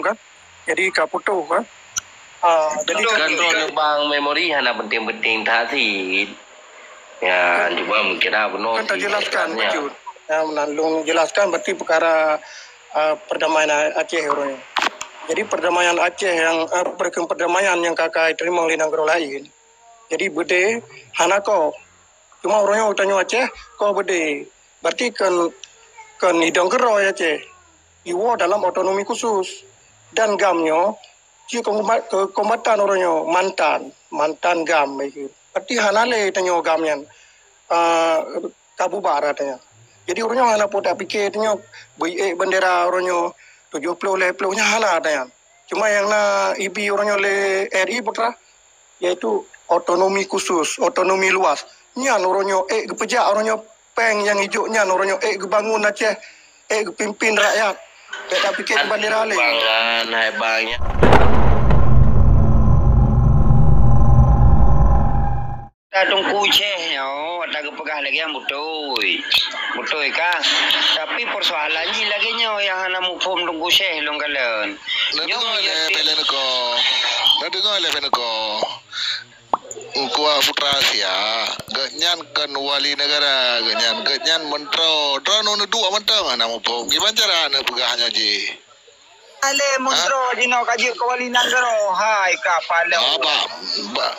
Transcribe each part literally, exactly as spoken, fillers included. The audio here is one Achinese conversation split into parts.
Kan? Jadi ka putôh kan. Ah, jadi kan, kan droe neubang memori hana penting-penting that cit. Ya, cuma mungkin dah bunoe kan sih tajelaskan, kan, ya. Bacut. Ya, meunan lôn jelaskan berarti perkara, ah, perdamaian Aceh uroe nyoe. Jadi perdamaian Aceh nyang, ah, perdamaian nyang ka, ka teurimong lé nanggroe laén. Jadi beudé hana koh. Cuma uroe nyoe tanyoe Aceh koh beudé. Berarti kan, kan idong keurôi Aceh. Iwoe dalam otonomi khusus. Dan GAM nyoe, cit keukombatan uroe nyoe, mantan, mantan GAM. Berarti hana lé tanyoe GAM nyan, ah, ka bubar tanyoe. Jadi uroe nyoe hana peue tapike tanyoe, beuiék bendera uroe nyoe, tujoh ploh lhèe ploh nyan hana tanyoe. Cuma nyang na ibi uroe nyoe lé R I peukara, yaitu otonomi khusus, otonomi luas. Nyan uroe nyoe ék geupeujak uroe nyoe péng nyang ijok nyan uroe nyoe ék geubangun Aceh, ék geupimpin rakyat. Bèk tapike keu bandera lé. Hai bang, hai bang, nyan. Teungku Syeh nyoe, watèe geupeugah lagèe nyan beutôi. Beutôi kah? Tapi persoalan jih lagèe nyoe nyang hana muphom Teungku Syeh lôn kalon. Neudeungoe lé Belen Ko. Neudeungoe lé Belen Ko. Teungku Putra Asia, gobnyan kon wali negara, gobnyan, gobnyan meuntroe, droeneuh neuduek mantong hana muphom. Kiban cara neupeugah nyoe jih? Alé meuntroe jinoe ka jeuet keu wali nanggroe, hai ka palong. Ah, bak, bak,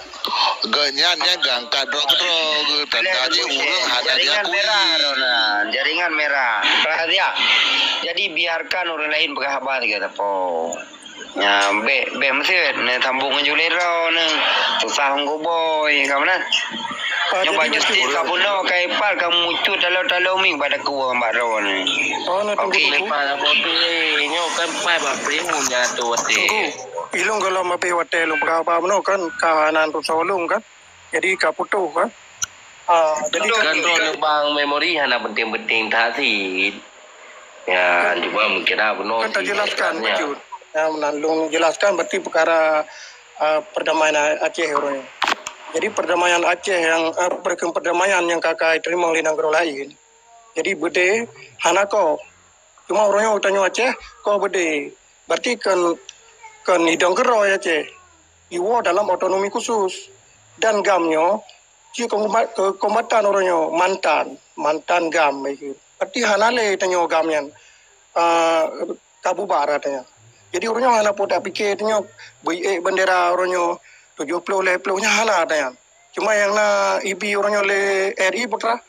gobnyan nyan geuangkat droe keudroe, geutanda jih ureueng hana diakui. Jaringan merah droeneuh, jaringan merah. Perhatian. Jadi biarkan ureueng laén peugah haba sigoe sapo. Nyan, bèk, bèk meuseut, neusambông ngon julé droeneuh. Susah ngon gobnyan, ka meunan. Ah, nyoe jadi bak justis ka bunoe, ka ipat, ka mucut talo-talo mieng bak takue bak droeneuh. Oh, nah, tunggu, oke. Tunggu. Lepas apa tu, eh, nyoe kan pai bak peureueng nyan tu watèe. Tunggu. Ilôn gohlom habéh watèe lôn peugah haba bunoe kan, ka hana teusolong kan. Jadi ka putôh kan. Ah, jadi kan droeneuh bang memori hana penting-penting that cit. Ya, cuma mungkin dah bunoe kan sih tajelaskan, ya. Bacut. Ya, meunan lôn jelaskan berarti perkara, ah, perdamaian Aceh uroe nyoe. Jadi perdamaian Aceh nyang, ah, perdamaian nyang ka, ka teurimong lé nanggroe laén. Jadi beudé hana koh. Cuma uroe nyoe tanyoe Aceh koh beudé. Berarti kon, kon idong keurôi Aceh. Iwoe dalam otonomi khusus. Dan GAM nyoe, cit keukombatan uroe nyoe, mantan, mantan GAM. Berarti hana lé tanyoe GAM nyan, ah, ka bubar tanyoe. Jadi uroe nyoe hana peue tapike tanyoe, beuiék bendera uroe nyoe, tujoh ploh lhèe ploh nyan hana tanyoe. Cuma nyang na ibi uroe nyoe lé R I peukara,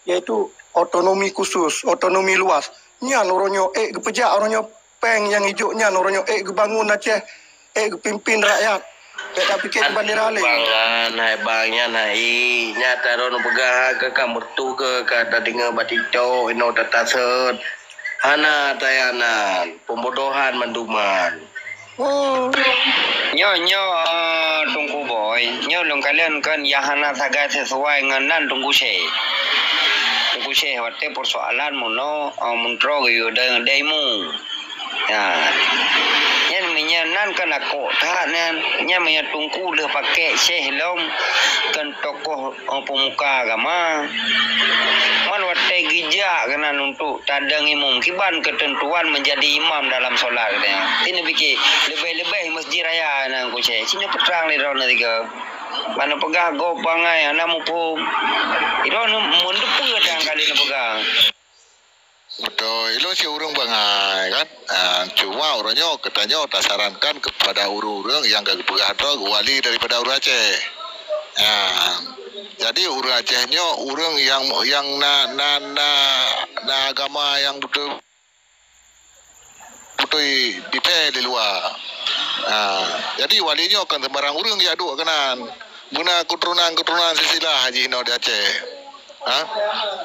yaitu otonomi khusus, otonomi luas. Nyan uroe nyoe ék geupeujak uroe nyoe péng nyang ijok nyan uroe nyoe ék geubangun Aceh, ék geupimpin rakyat. Bèk tapike keu bandera lé. Hai bang, hai bang, nyan hai. Nyan taroe neupeugah ka, ka meututoe ka tadeungoe bak TikTok, inoe tataseut. Hana tayanan, pembodohan manduman. Oh. Nyoe, nyoe, eh, Teungku Boy, nyoe lôn kalon kon nyang hana sagai sesuai ngon nan Teungku Syeh. Teungku Syeh watèe persoalan meunoe, eh, meuntroe geuyue deng daimu. Ya. Nyan meunyoe nan kon akok that nyan, nyan meunyoe Teungku lheueh pakai Syeh lom kon tokoh, eh, pemuka agama. Man watèe geujak keunan untuk tadeng imum, kiban keuteuntuan meunjadi imam dalam solat, katanya. Ti neupike, leubeh-leubeh masjid raya na Teungku Syeh. Sinyoe peutrang lé droeneuh tiga. Ban neupeugah gob bangai, hana muphom. Droeneuh meundeue peue dan kali neupeugah. Beutôi, ilôn cit ureueng bangai, kan? Ah, cuma uroe nyoe geutanyoe tasarankan keupada ureueng-ureueng nyang ka geupeugah droe wali daripada ureueng Aceh. Ah, jadi ureueng Aceh nyoe ureueng nyang, nyang na, na, na, na agama nyang beutôi, beutôi diphé di luwa. Ah, jadi wali nyoe kon sembarang ureueng jak duek keunan. Beuna keuturonan-keuturonan silsilah jinoe di Aceh. Ha?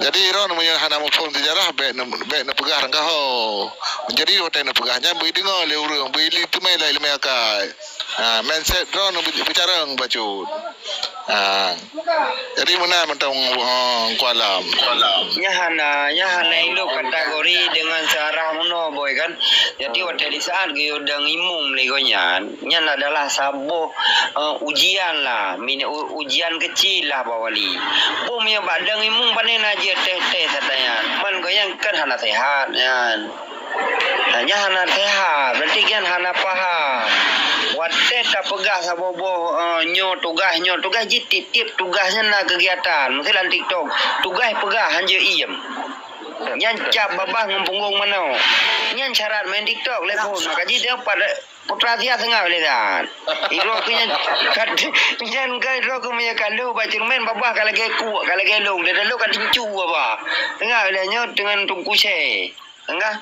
Jadi, droeneuh meunyoe hana muphom seujarah, bèk neu-, bèk neupeugah rangkaho. Jadi, watèe neupeugah nyan, beudeungoe lé ureueng, beuteumé lé ileumèe akai. Ha, mindset droeneuh beu-, beucarông bacut. Ha. Jadi, meunan mantong, ha, Teungku Alam. Nyan hana, nyan hana ilok kategori deungon searah meunoe, Boy, kan? Jadi, watèe di saat geuyue deng imum lé gobnyan, nyan adalah saboh, eh, ujian lah, mini-, u-, ujian kecil lah bak wali. Boh meunyoe bak deng imum pane na jeuet tes-tes ata nyan. Man gobnyan kan hana sehat nyan. Nah, nyan hana sehat, berarti nyan hana paham. Watée tapeugah saboh boh, eh, nyoe tugaih, nyoe tugaih, jih tieb-tieb tugaih nyan na keugiatan. Meusti lam TikTok, tugaih peugah hanjeuet iem. Nyan cap babah ngon punggong manok. Nyan syarat main TikTok lé phon. Maka jih dia pada putra sia seungab lé that. Idroe keu nyan, kat, nyan kan idroe keu meunyo ka lheueh bak ceureumen babah ka lagée kuek, ka lagée lông. Dia lheueh ka tincu babah. Seungab lé nyoe deungon Teungku Syeh. Enggah.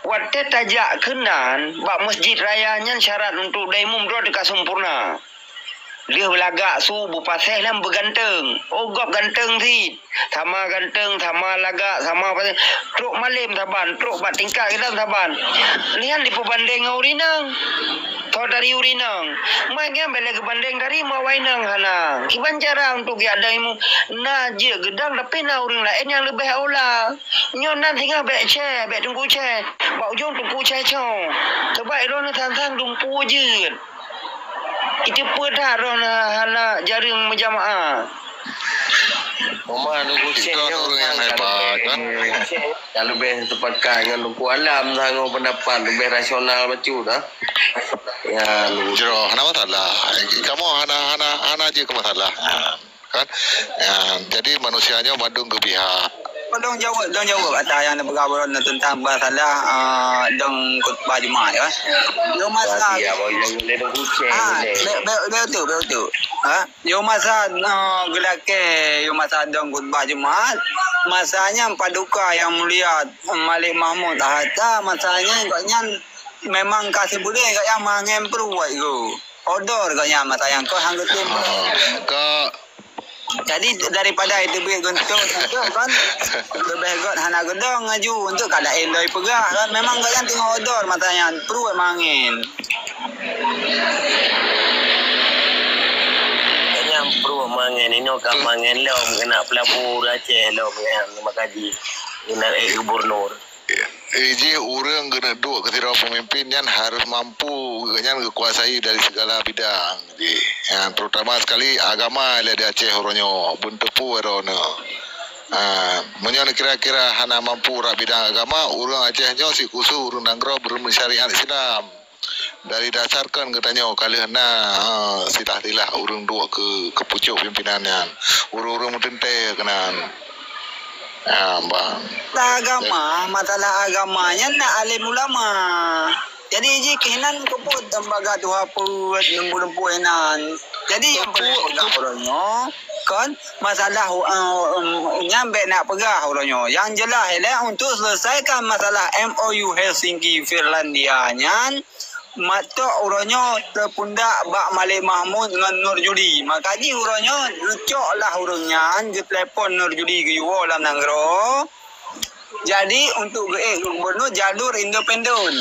Watée tajak keunan bak Masjid Raya nyan syarat untuk dayimum droe teuka sempurna. Lheueh lagak su beupaséh lam beuganteung. Oh, gob ganteung cit. Sama ganteung, sama lagak, sama paséh. Trok malem saban, trok bak tingkat keunan saban. Nyan dipeubandeng ngon ureueng inong. Tho dari ureueng inong. Mai nyan bèk lé geubandeng dari mawai inong hana. Kiban cara untuk geujak dayimum na jeuet geudong tapi na ureueng laén nyang leubeh aula. Nyoe nan singoh bèk ceh, bèk teungku ceh. Bak ujong teungku ceh cong. Sabab droeneuh sang-sang dumpeue jeuet. Itu peue that droeneuh hana jareueng meujamaah. Uma teungku ceh nyoe ureueng nyang hebat, kan? Nyang leubeh teupakat ngon teungku Alam, sangoh pendapat leubeh rasional bacut, ha? Ya, jroh, hana masalah. Kamoe hana, hana, hana jeuet keu masalah. Ha. Kan? Ya, jadi manusia nyoe mandum geupihak. Dong jaweueb, dong jaweueb ata nyang neupeugah bunoe teuntang masalah, ah, dong khutbah Jumat, ya. Yo masa. Berarti abang jangan boleh dong kucing. Ah, boleh. Be-, be-, betul, betul. Ha? Yo masa, ah, geulakée, yo masa dong khutbah Jumat, masa nyan Paduka Yang Mulia Malik Mahmud Hatta, masa nyan gobnyan memang ka sibuleuen gobnyan mangen pruet geuh. Odor gobnyan masa nyan kon han geutem. Ah, ka Jadi, daripada teubiet geuntok, geuntok kan, leubeh göt hana geudong laju, untuk ka laén lom ipeugah kan. Memang gobnyan teungoh odor masa nyan, pruet mangen. Gobnyan pruet mangen, inoe ka mangen lom, keuneuk peulaboh ureueng Aceh lom, gobnyan maka jih keuneuk ék gubernur. Eh, jih ureueng keuneuk duek keu sidroe peumimpin nyan harôh mampu gobnyan geukuasai dari segala bidang. Jih, ya, terutama sekali agama lé di Aceh uroe nyoe, beutôi peue droeneuh. Ha, meunyoe kira-kira hana mampu rab bidang agama, ureueng Aceh nyoe sikhusus ureueng nanggroe beureumeun syariat Islam. Dari dasar kan geutanyoe ka lheueh na, ha, silah-silah ureueng duek keu, keu pucôk pimpinan nyan. Ureueng-ureueng meuteuntèe keunan. Ha, bah. Masalah agama, masalah agama nyan na alim ulama. Jadi jih keunan keupeue lembaga tuha peuet, lembu-lembu inan. Jadi nyang peureulèe peugah uroe nyoe, kon masalah, eh, em, nyan bèk nak peugah uroe nyoe. Nyang jeulaih ilèe untuk selesaikan masalah M O U Helsinki Finlandia nyan, matok uroe nyoe teupeundak bak Malik Mahmud ngon Nur Judi. Maka jih uroe nyoe geucok lah ureueng nyan, geutelepon Nur Judi geuyue woe lam nanggroe. Jadi, untuk geuék gubernur jalur independen.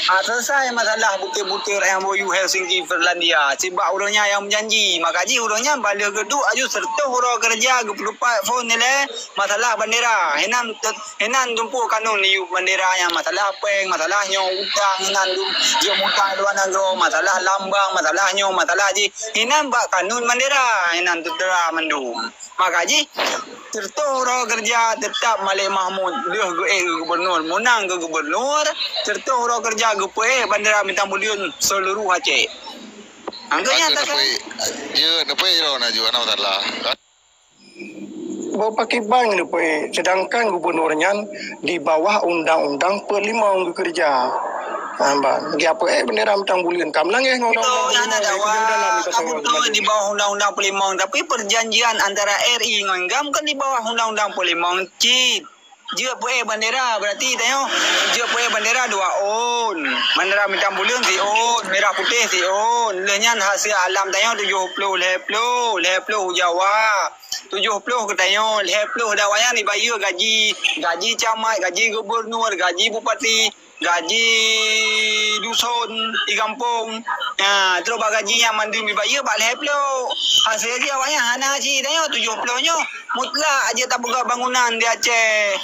Ha, selesai masalah butir-butir M O U Helsinki Finlandia. Sibak ureueng nyan nyang meujanji. Maka jih ureueng nyan bak lheueh geuduek aju seureutôh uroe keureuja geupeutupat phon nilai masalah bandera. Hinan te-, hinan tumpôk kanun liyueb bandera nyan, masalah péng, masalah nyoe utang, hinan dum-, jeuet mutang luwa nanggroe, masalah lambang, masalah nyoe, masalah jih. Hinan bak kanun bandera, hinan teutra mandum. Maka jih, seureutôh uroe keureuja teutap Malik Mahmud lheueh geuék keu gubernur, meunang keu gubernur, seureutôh uroe keureuja geupeuék bandera Bintang Buleuen seuluruh Aceh. Angkeu nyan. Jeuet neupeuék droe na jeuet, hana masalah. Boh pakriban neupeuék, sedangkan gubernur nyan di bawah undang-undang peuet limong geukeureuja. Ha, ban, geupeuék bendera Bintang Buleuen ka meulangeh ngon undang-undang peuet limong, jadi dalam di bawah undang-undang peuet limong, tapi perjanjian antara R I ngon GAM kan di bawah undang-undang peuet limong cit. Jeuet peuék bendera, berarti tanyoe jeuet peuék bendera dua ôn. Bendera Bintang Buleuen siôn, merah putih siôn. Lheueh nyan hase alam tanyoe tujoh ploh, lhèe ploh, lhèe ploh u Jawa. Tujoh ploh geutanyoe, lhèe ploh dah awaknyan dibayeue gaji, gaji camat, gaji gubernur, gaji bupati, gaji duson di gampông. Ha, trok bak gaji nyan mandum dibayeue bak lhèe ploh. Hase jih awaknyan hana cit, tanyoe tujoh ploh nyoe mutlak aja tapeugah bangunan di Aceh.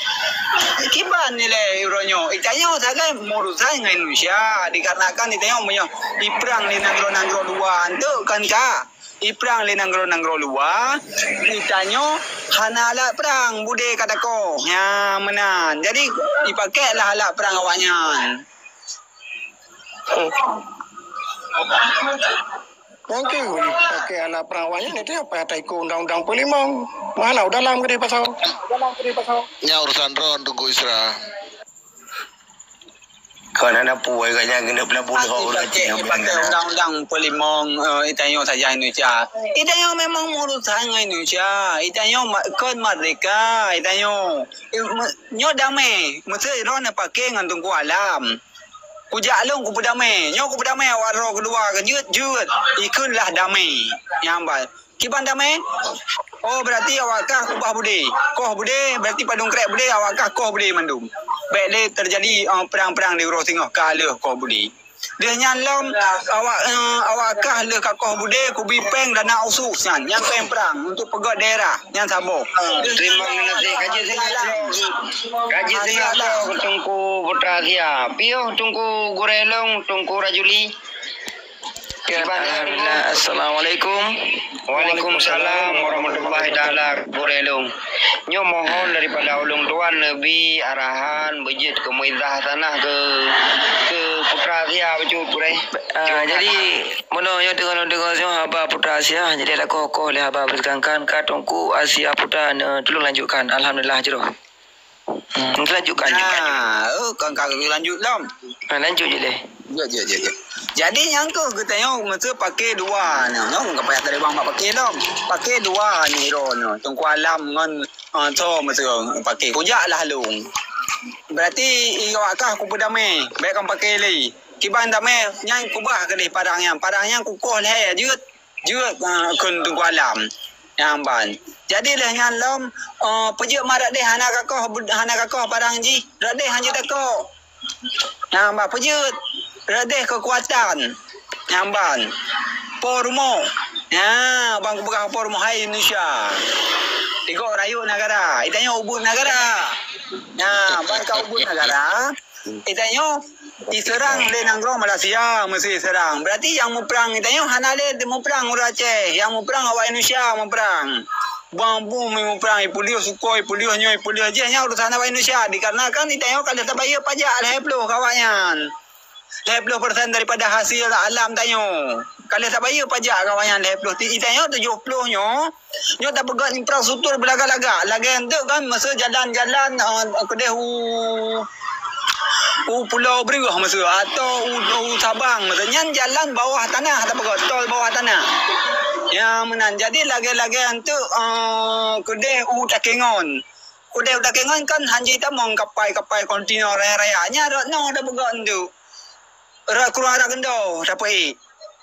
Kiban nilai uroe nyoe. Tanyoe sagai meurusan ngon Indonesia, dikarenakan tanyoe meunyoe iprang di nanggroe-nanggroe luwa, enteuk kan ka. Iprang lé nanggroe-nanggroe luwa, itanyoe hana alat prang, budé ka takoh. Nyan meunan. Jadi, ipakèk lah alat prang awaknyan. Oke, pakai alat perang awaknyan itu apa, ata ikut undang-undang Perlimong. Mana dalam gede pasal? Nya urusan droe Teungku Isra. Kon hana puai kat nyan keuneuk peulah puluh Hati orang pakai, cina pakai undang-undang Perlimong, eh, itanyoe saja Indonesia. Itanyoe memang urusan ngon Indonesia. Itanyoe ma-, kon merdeka. Itanyoe, eh, me-, nyoe damai. Mesti droe na pakai ngon Teungku Alam. Kujak lôn kupeudamai. Nyoe kupeudamai awak droe keudua keu jeuet-jeuet. Ikheun lah damai. Nyang ban. Kiban damai? Oh, berarti awak kah kubah budé. Koh budé, berarti padum krek budé, awak kah koh budé mandum. Bèk lé teujadi, eh, perang-perang di uroe singoh ka lheueh koh budé. Lheueh nyan lom, awak, eh, awak kah lheueh ka koh budé, kubi péng dana khusus nyan. Nyan péng perang untuk peugöt daerah. Nyan saboh. Ah, terima kasih. Kaji singoh bloe. Kaji singoh bloe Teungku Putra Asia. Piôh Teungku Gurèe Long, Teungku Rajuli. Ya, alhamdulillah. Assalamualaikum. Waalaikumsalam warahmatullahi taala, Gurèe Long. Nyoe mohon daripada ulôn tuan neubi arahan beujeuet keu mauizah tanah keu, keu Putra Asia bacut, Gurèe. Ah, jadi, meunoe nyoe teungoh lôn deungoe nyoe haba Putra Asia, jadi ada koh-koh lé haba beuteukangkan ka Teungku Asia Putra, neu-, tulông lanjutkan. Alhamdulillah, jroh. Hmm, lanjutkan, lanjutkan. Nah, oh, kan ka lanjut lom. Ah, lanjut je leh. Jeuet, jeuet, jeuet, jeuet. Jadi, nyang keuh geutanyoe meusti paké dua nyoe. Nyoe ka payah tadi bang bak paké lom. Paké dua nyoe droe nyoe. Teungku Alam ngon, ah, soe meusti paké. Kujak lah lôn. Berarti, i awak kah kupeudamai. Bèk kan paké lé. Kiban damai, nyan kubah keudeh padang nyan. Padang nyan kukoh lhèe jeuet. Jeuet, ah, kheun Teungku Alam. Nyan ban. Jadi lheueh nyan lom, eh, peujeuet ma Raden hana kakoh, hana kakoh padang jih. Raden hana jeuet takoh. Nyan ban peujeuet. Raden keukuatan. Nyan ban. Po rumoh. Nyan ban kupeugah po rumoh hai Indonesia. Tigo rayeuk negara. Itanyoe ubit negara. Nyan ban ka ubit negara. Itanyoe diserang lé nanggroe Malaysia, meusti serang. Berarti nyang muprang itanyoe hana lé muprang ureueng Aceh, nyang muprang awak Indonesia muprang. Bom-bom muprang, ipeuleueh Sukhoi, ipeuleueh nyoe, ipeuleueh jih, nyan urusan awak Indonesia. Dikarenakan itanyoe ka lheueh tabayeue pajak lhèe ploh keu awaknyan. Lhèe ploh persen daripada hasil alam tanyoe. Ka lheueh tabayeue pajak keu awaknyan lhèe ploh. Itanyoe tujoh ploh nyoe, Nyoe tapeugöt infrastruktur beulagak-lagak. Lagèe enteuk kan, masa jalan-jalan, eh, keudeh u, u Pulo Breueh masa, atau u, u Sabang masa. Nyan jalan bawah tanah tapeugöt, tol bawah tanah. Ya, meunan. Jadi, lagèe-lagèe enteuk, eh, keudeh u Takengon. Keudeh u Takengon kan hanjeuet tamong kapai-kapai kontainer raya-raya. Nyan rot nyoe tapeugöt enteuk. Rak keuluwa rak geundo, tapeuék.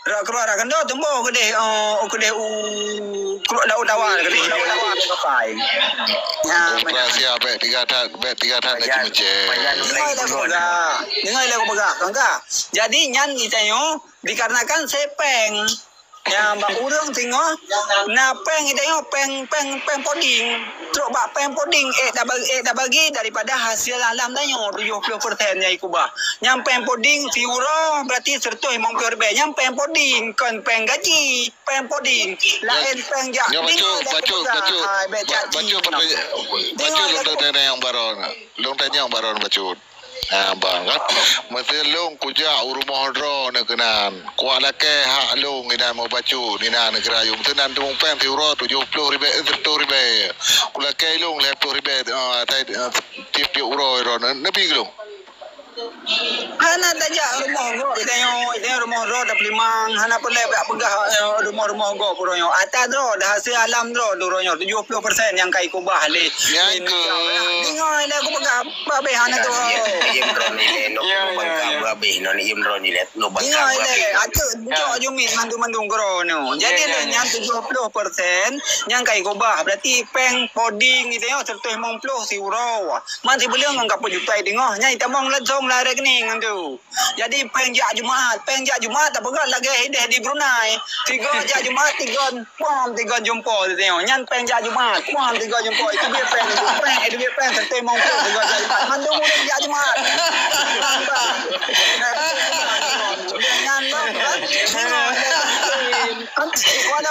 Rak keuluwa rak geundo, teumbôh keudeh, eh, keudeh u, keuluwa daun dawa keudeh. Daun dawa kapai. Ya, Ultra siap, bèk tiga that, bèk tiga that na ceumeujé. Deungö lé kupeugah. Deungö lé kupeugah, kan ka? Jadi, nyan itanyoe dikarenakan sepeng. Nyang bak ureueng singoh, na péng itanyoe, péng, péng, péng poding. Trok bak péng poding, ék tabagi, ék tabagi daripada hasil alam tanyoe, tujoh ploh persen nyang ikubah. Nyang péng poding siuroe, berarti seratus limong ploh ribèe. Nyang péng poding, kon péng gaji, péng poding. Laén péng jak. Nyoe bacut, bacut, bacut. Hai, bèk jak. Bacut, lôn tanyong baroe. Lôn tanyong baroe bacut. Ha, bang, kan? Meuteulông kujak u rumoh droeneuh keunan. Kuwalakée hak lông inan meubacut, inan geurayeuk. Meuteunang teumupéng siuroe tujoh ploh ribée, eh, siratoh ribée. Kulakée lông lhée ploh ribée, eh, tai, eh, tiep-tiep uroe droeneuh. Neubi keu lông. Hana tajak rumoh gob, itanyoe, itanyoe rumoh droe tapeulimang. Hana peureulée jak peugah, eh, rumoh-rumoh gob uroe nyoe. Ata droe, dah hasil alam droe, uroe nyoe. Tujoh ploh persen nyang ka ikubah lé. Nyan keuh. Deungoe lé aku peugah. Babeh hana tu. Iem droeneuh ilée, lubang ka beurabeh, non iem droeneuh ilée, lubang ka beurabeh. Ingat ilée, atuk jok jumit mandum-mandum keudroe nyoe. Jadi lé nyan tujoh ploh persen nyang ka ikubah, berarti péng poding itanyoe seratus limong ploh siuroe. Man sibuleuen ngon ka peujuta teungoh, nyan itamong langsong lam rekening ngon tu. Jadi péng jak Jumat, péng jak Jumat tapeugah lagée ideh di Brunei. Tiga jak Jumat, tiga Pom tiga jumpo teuh nyoe. Nyan péng jak Jumat. Pom tiga jumpo. Itu biaya péng. Péng, itu biaya péng. Satu mongkos tiga jak Jumat. Mandum ureueng jak Jumat. Udah nyan, Bang. Kan? Kan?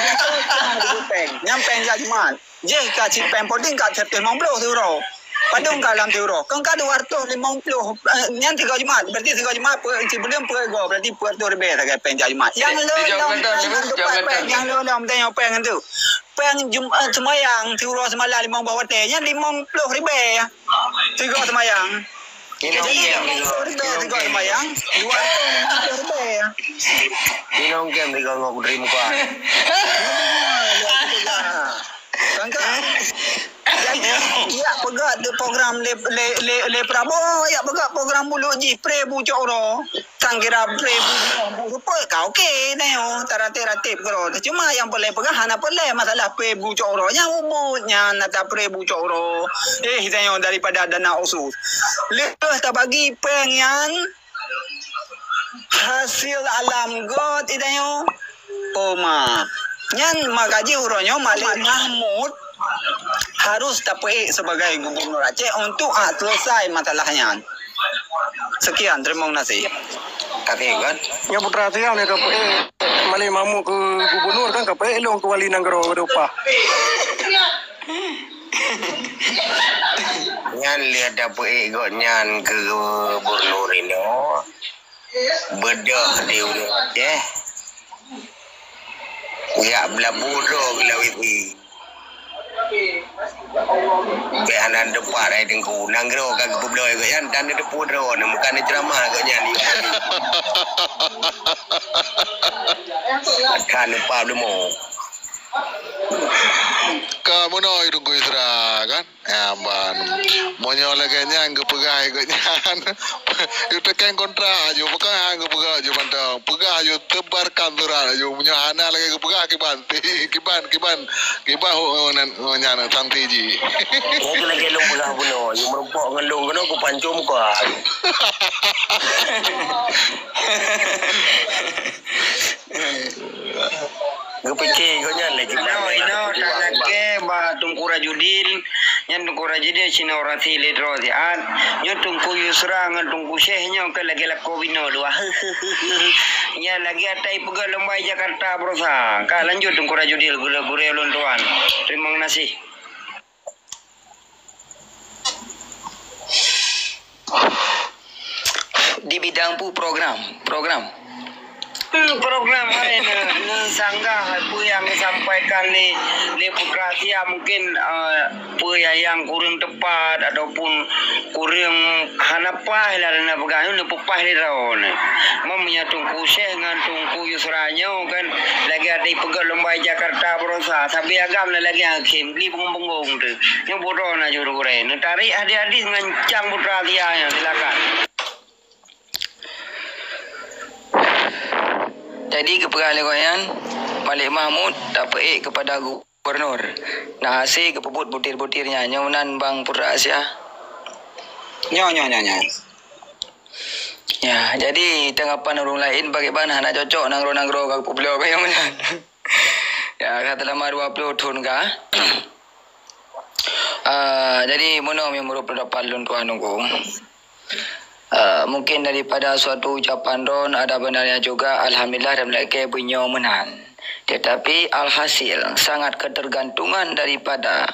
Jumat, nyang péng jak Jumat. Jih ka cit péng polding ka seratus lima puluh siuroe. Padum ka lam siuroe. Kon ka dua ratus lima puluh, eh, nyan tiga Jumat. Berarti tiga Jumat peuet, sibuleuen peuet go. Berarti peuet ratus leubeh sagai péng jak Jumat. Nyang le lom, nyang le lom, nyang le lom, tanyoe péng tu. Péng Jum-, eh, seumayang, siuroe seumalam limong boh watèe. Nyan limong ploh ribèe. Tiga seumayang. Jadi, limong ploh ribèe tiga seumayang, dua ratus limong ploh ribèe. Inong game tiga ngok dream kuat. Kan, kan? Jadi, ya peugah di program le, le, le, le Prabowo, ya peugah program bulu jih, pre bu cok uroe. Sang kira pre bu, bu rupa ka okey, nyoe. Taratéb-ratéb keudroe. Cuma nyang peureulèe peugah hana peureulèe masalah pre bu cok uroe. Nyang ubit nyan ata pre bu cok uroe. Eh, tanyoe daripada dana otsus. Lheueh tabagi péng nyan, hasil alam göt, tanyoe. Oh, ma. Nyan maka jih uroe nyoe Malik Mahmud harus tapeuék sebagai gubernur Aceh untuk hak selesai masalah nyan. Sekian, terima kasih. Tapi kan? Nyoe putra siang ni ka peuék Malik Mahmud keu gubernur kan, ka peuék lôn keu wali nanggroe keu upah. Nyan lé tapeuék gobnyan keu gubernur inoe. Beudôh di ureueng Aceh. Jak beulabu droe geulawét i. Bèk hana teupat hai Teungku. Nanggroe ka geupeubloe gobnyan dan neuteupeue droe, meukan neuceuramah gobnyan. Ka neupa leumo. Ka meunoe Teungku Yusra kan? Ya, ban. Meunyoe lagèe nyan geupeugah gobnyan, yue teukeng kontrak aju, bukan hana geupeugah aju mantong. Peugah aju, tebarkan surat aju. Meunyoe hana lagèe geupeugah, kiban, kiban, kiban, kiban, oh, oh, nan, oh, nyan, santi ji. Nyan keuh lagèe lôn peugah bunoe, yue meurumpok ngon lôn keunoe kupancom kah. Geupike gobnyan lé jiban. Inoe, inoe, talakèe bak Teungku Rajudin, nyan Teungku Rajudin sinoe rasi lé droe siat. Nyoe Teungku Yusra ngon Teungku Syekh nyoe ka lagèe lakoe binoe dua. Nyan lagèe ata ipeugah lom bak Jakarta baroesa. Ka lanjut Teungku Rajudin gurèe-gurèe ulôn tuan. Terima kasih. Di bidang pu program, program. Hmm, program hai neu-, neusanggah peue nyang disampaikan lé, lé Putra Asia mungkin, eh, peue nyang, nyang kureueng teupat ataupun kureueng hana paih lah neupeugah, neupeupaih lé droeneuh. Meunyoe Teungku Syekh ngon Teungku Yusra nyoe kan lagèe ata ipeugah lom bak Jakarta baroesa, sabe agam lagèe hakim, beli punggong-punggong teuh. Nyoe bodoh na juru gurèe. Neutarek hadis-hadis ngon cang Putra Asia nyoe, silakan. Jadi geupeugah lé gobnyan, Malik Mahmud tapeuék keupada gubernur. Na hase geupeubuet butir-butir nyan, nyoe meunan bang Putra Asia. Nyoe, nyoe, nyoe, nyoe. Ya, jadi tanggapan ureueng laén pakriban hana cocok nanggroe-nanggroe ka geupeubloe nyoe meunan. Ya, ka teulama dua ploh thon ka. Ah, jadi meunoe meunurot peundapat lôn tuan Teungku. Ah, mungkin daripada suatu ucapan droen ada benarnya juga, alhamdulillah dan meulakèe beunyoe meunan. Tetapi alhasil sangat ketergantungan daripada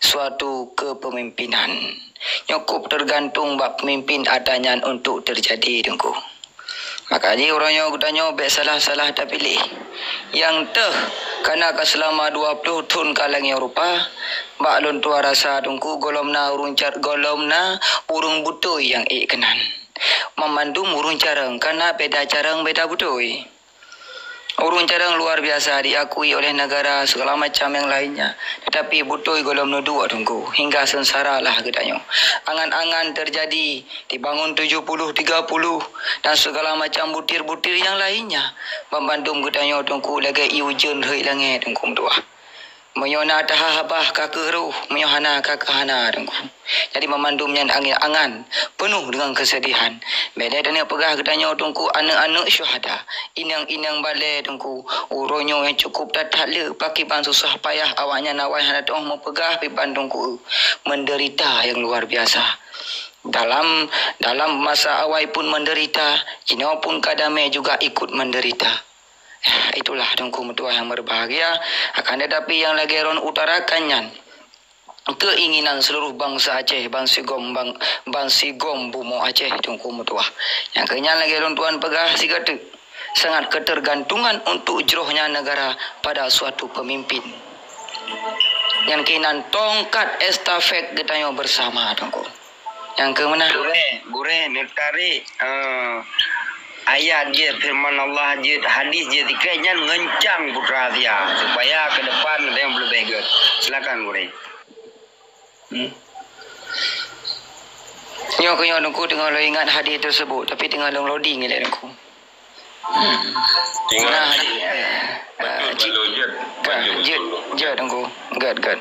suatu kepemimpinan. Nyoe kôp teugantung bak peumimpin atra nyan untuk teujadi, Teungku. Maka jih uroe nyoe geutanyoe bèk salah-salah tapiléh. Nyang teuh kana ka seulama dua ploh thon ka lagèe nyoe rupa, bak lôn tuan rasa Teungku gohlom na ureueng cat, gohlom na ureueng beutôi nyang ék keunan. Banmandum ureuëng carông, karena beda carông, beda beutôi. Ureuëng carông luar biasa diakui oleh negara segala macam yang lainnya, tetapi beutôi gohlom neuduek Teungku, hingga seungsara lah geutanyoe. Angan-angan terjadi, dibangun tujuh puluh tiga puluh, dan segala macam butir-butir yang lainnya. Banmandum geutanyoe Teungku lagée ié ujeuen rhot langét Teungku meutuah. Meunyoe na taha habah ka kheueh rhoh, meunyoe hana ka kheueh hana Teungku. Jadi banmandum nyan angan-angan peunoh deungon keusedihan. Bék lé taneuk peugah geutanyoe Teungku aneuëk-aneuëk syuhada, inong-inong balée Teungku. Uroe nyoe nyang cukup that-that le, pakriban susah payah awaknyan awai hana teungoh meupeugah piban Teungku. Menderita yang luar biasa. Dalam, dalam masa awai pun menderita, jinoe pun ka damé juga ikut menderita. Itulah Teungku meutuah yang berbahagia, akan tetapi yang lagée lôn utarakan nyan keinginan seluruh bangsa Aceh, bansigom bang-, bansigom bumoe Aceh Teungku meutuah. Nyang keu nyan lagée lôn tuan peugah sigoe teuk, sangat ketergantungan untuk jrohnya negara pada suatu pemimpin. Nyang keunan tongkat estafet geutanyoe bersama Teungku. Nyang keu meunan. Gurée, gurée, neutarék, eh, ayat jeuet, firman Allah jeuet, hadis jeuet, dikrék nyan ngeuncang putra Asia, supaya ke depan ada yang berlebih gét. Silakan, gurée. Hmm. Nyoe keuh nyoe Teungku teungoh lôn ingat hadis tersebut, tapi teungoh lôn loading lé Teungku. Hmm. Tinggal. Nah, hadis. Betul, ah, cit-, betul, jeuet. Ah, betul, jeuet, betul. Jeuet, Teungku. Gét, gét.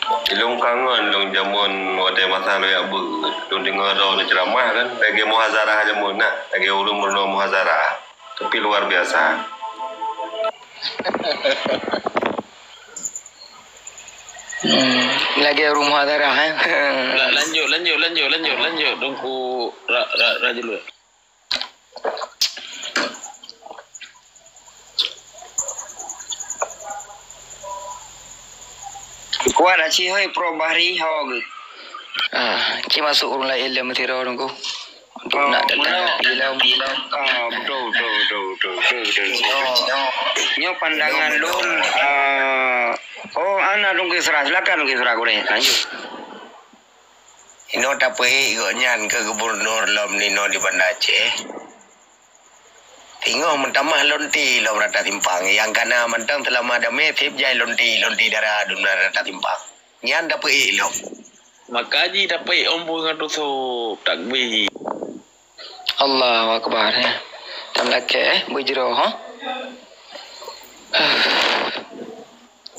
Ilôn kangen lôn jameun watée masa lôn jak beuet. Lôn deungoe droe lôn ceuramah kan, lagée muhazarah jameun na, lagée ureuëng meurunoe muhazarah. Tapi luar biasa. Hmm, lagée ureuëng muhazarah, eh. La-, lanjut, lanjut, lanjut, lanjut, lanjut, Teungku Ra-, Ra-, Rajulul. Kuat aci hôi Prof Bahri, ho geuh. Ah, ci masuk ureuëng laén lé meusidroe Teungku. Untuk nak datang lagi lom. Ah, betul, betul. Nyoe pandangan lôn, ah, oh, ana Teungku Isra, silakan Teungku Isra, gurée. Lanjut. Inoe tapeuék gobnyan keu gubunur lom ninoe di Banda Aceh. Singoh meutamah lonte lom rata simpang. Nyang kana mantong seulama damé seb jai lonte, lonte dara dum rata simpang. Nyan tapeuék lom. Maka jih tapeuék ombong ngon tusôb, takbir. Allahu Akbar, ya. Tam lakée, eh, beujroh, ha?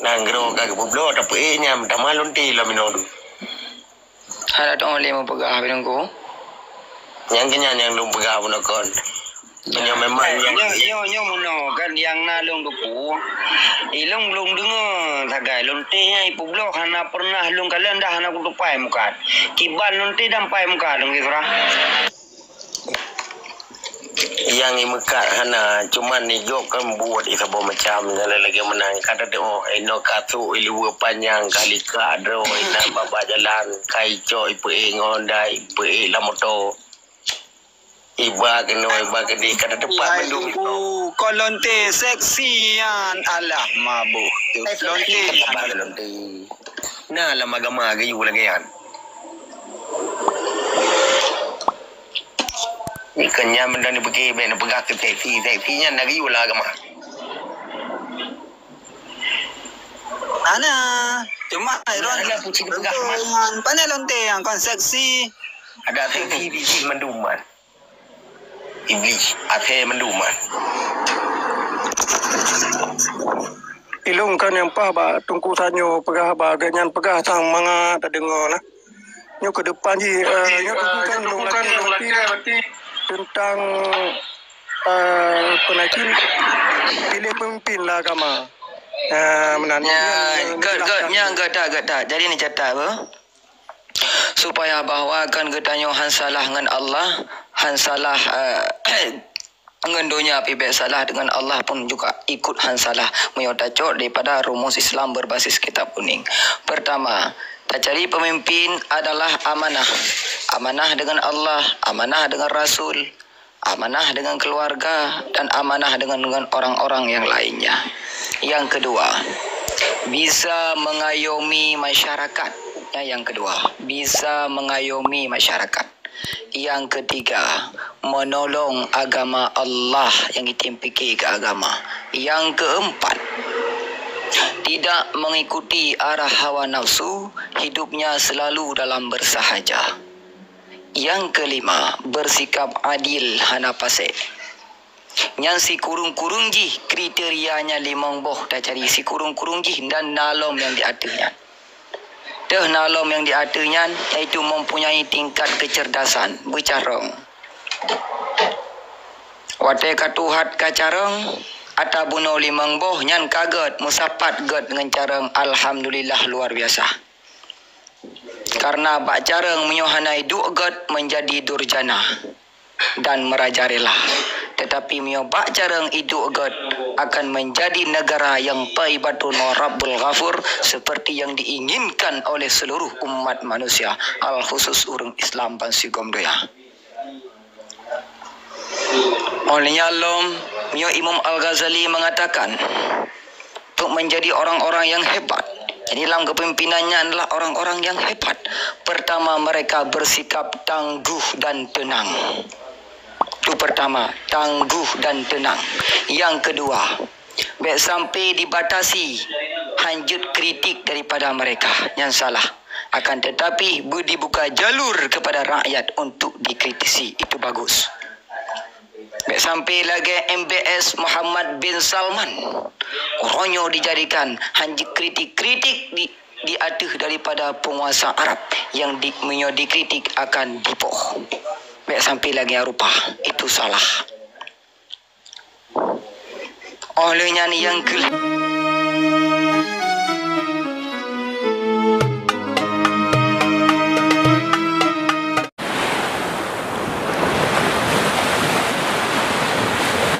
Nanggroe ka geupeubloe, tapeuék nyan, meutamah lonte lom inoe. Hana teuh lé meupeugah, Teungku. Nyang keunyan nyang lôn peugah bunoe kon. Nyoe memang nyang nyoe, nyoe, nyoe meunoe kan nyang na lôn teupeue. Ilôn lôn deungoe sagai lonte nyan ipeubloe hana peureunah lôn kalon dah hana kutupai mukat. Kiban lonte dan pai mukat lôn Isra. Nyang imeukat hana, cuman igob kan buet isaboh macam, nyan lagée meunan. Ka teudeungoe, inoe ka sôk iluweue panyang, ka likak droe, inan babah jalan, ka icok ipeuék ngon Honda, ipeuék lam moto. Iba keunoe, iba keudeh, ka teupat mandum. Aduh, kon lonte seksi nyan, alah mabôh. Lonte. Lonte. Na lam agama geuyue lagée nyan. Nyoe keuh nyan meunan neupiké bék neupeugah keu seksi, seksi nyan na geuyue lam agama. Ana, cuma Iron. Ana, punci dipeugah, Mat. Nyan, pane lonte nyang kon seksi. Ada seksi biji mandum, Mat. Iblih, akhé mandum, Mat. Ilôn kan nyang paih bak Teungku Sanyo peugah haba gét nyan peugah sang mangat tadeungoe nah. Nyoe keu depan jih, eh, nyoe Teungku kan lôn lakée berarti teuntang, eh, peunaikin piléh peumimpin lam agama. Eh, meunan. Ya, nyan, gét, gét, nyan gét that, gét that. Jadi neucatat beuh. Supaya bahwa kan geutanyoe han salah ngon Allah, han salah, eh, ngon donya pih bék salah, dengan Allah pun juga ikut han salah, meunyoe tacok daripada rumus Islam berbasis kitab kuning. Pertama, tacari pemimpin adalah amanah. Amanah dengan Allah, amanah dengan Rasul, amanah dengan keluarga, dan amanah dengan, dengan orang-orang yang lainnya. Yang kedua, bisa mengayomi masyarakat. Ya, yang kedua, bisa mengayomi masyarakat. Yang ketiga, menolong agama Allah, nyang jitem pike keu agama. Yang keempat, tidak mengikuti arah hawa nafsu, hidupnya selalu dalam bersahaja. Yang kelima, bersikap adil, hana fasek. Nyan sikureueng-kureueng jih kriteria nyan limong boh tacari, sikureueng-kureueng jih dan na lom nyang di ateueh nyan. Teuh na lom nyang di ateueh nyan, yaitu mempunyai tingkat kecerdasan, beucarông. Watée ka tuhat ka carông, ata bunoe limong boh nyan ka gét, meusapat gét ngon carông, alhamdulillah, luar biasa. Karena bak carông meunyoe hana iduek gét, menjadi durjana dan merajalela. Tetapi meunyoe bak carông iduek gét, akan menjadi negara yang thaibatun wa Rabbul Ghafur, seperti yang diinginkan oleh seluruh umat manusia, al khusus ureuëng Islam bansigom donya. Oleh nyan lom, meunyoe Imam Al-Ghazali mengatakan, untuk menjadi orang-orang yang hebat. Jadi, dalam kepemimpinan nyan adalah orang-orang yang hebat. Pertama, mereka bersikap tangguh dan tenang. Itu pertama, tangguh dan tenang. Yang kedua, bék sampai dibatasi hanjeuet kritik daripada mereka. Nyan salah. Akan tetapi, beu dibuka jalur kepada rakyat untuk dikritisi. Itu bagus. Bék sampai lagée M B S Muhammad bin Salman. Uroe nyoe dijadikan hanjeuet kritik-kritik di, di ateueh daripada penguasa Arab yang di, meunyoe dikritik akan dipoh. Bék sampai lagée rupa. Itu salah. Oleh nyan nyang keu